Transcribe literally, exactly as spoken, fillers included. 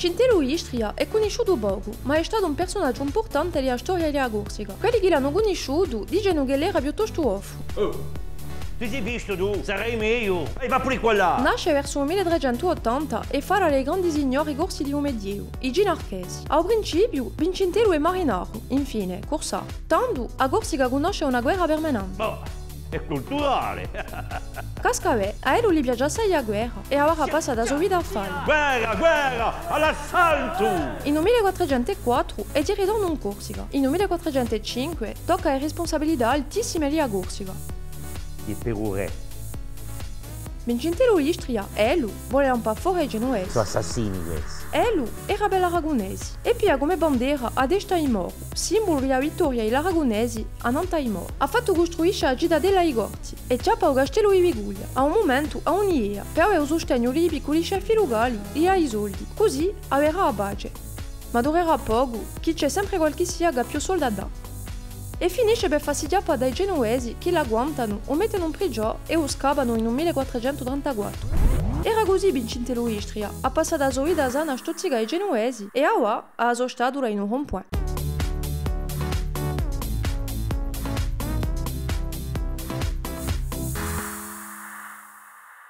Vincentellu d'Istria hè cunnisciutu pocu, ma hè statu un persunagiu impurtante di a storia di a Corsica. Quelli chì l'anu cunnisciutu dicenu ch'ellu era piuttostu goffu. Oh, ti sì vistu tù? Sarei megliu. Ehi, và puru quallà! Nasce versu u mille trecentu ottanta è fà trà i grandi signori corsi di u Medievu, i Cinarchesi. À u principiu, Vincentellu hè marinaru, infine, cursaru. Tandu, a Corsica cunnosce una guerra permanente. Boh, hè culturale. Casca bè, à ellu li piace assai a guerra è averà passatu a so vita à falla. Guerra, guerra, à l'assaltu! In u mille quattrucentu quattru hè di ritornu in Corsica. In u mille quattrucentu cinque tocca e rispunsabilità altissime di a Corsica. È per u rè. Vincentellu d'Istria, ellu, vole lampà fora i Genuvesi. Sò assassini questi. Ellu era per l'Aragunesi è piglia cum'è bandera a testa di moru, simbulu di a vittoria di l'Aragunesi annant'à i Mori. Hà fattu custruisce a citadella di Corti è chjappa u castellu di Biguglia, à un mumentu à un'idea, per avè u sustegnu di i picculi sceffi lucali, di dà i soldi. Cusì averà a pace. Ma durerà pocu, chì ci hè sempre qualchissia chì hà più soldi da dà. È finisce per fassi chjappà da i Genuvesi chì l'agguantanu, u mettenu in prigiò è u scappanu in u mille quattrucentu trentaquattru. Era cusì Vincentellu d'Istria, hà passatu a so vita sana à stuzzicà i Genuvesi è avà hà a so statula in u rond-point.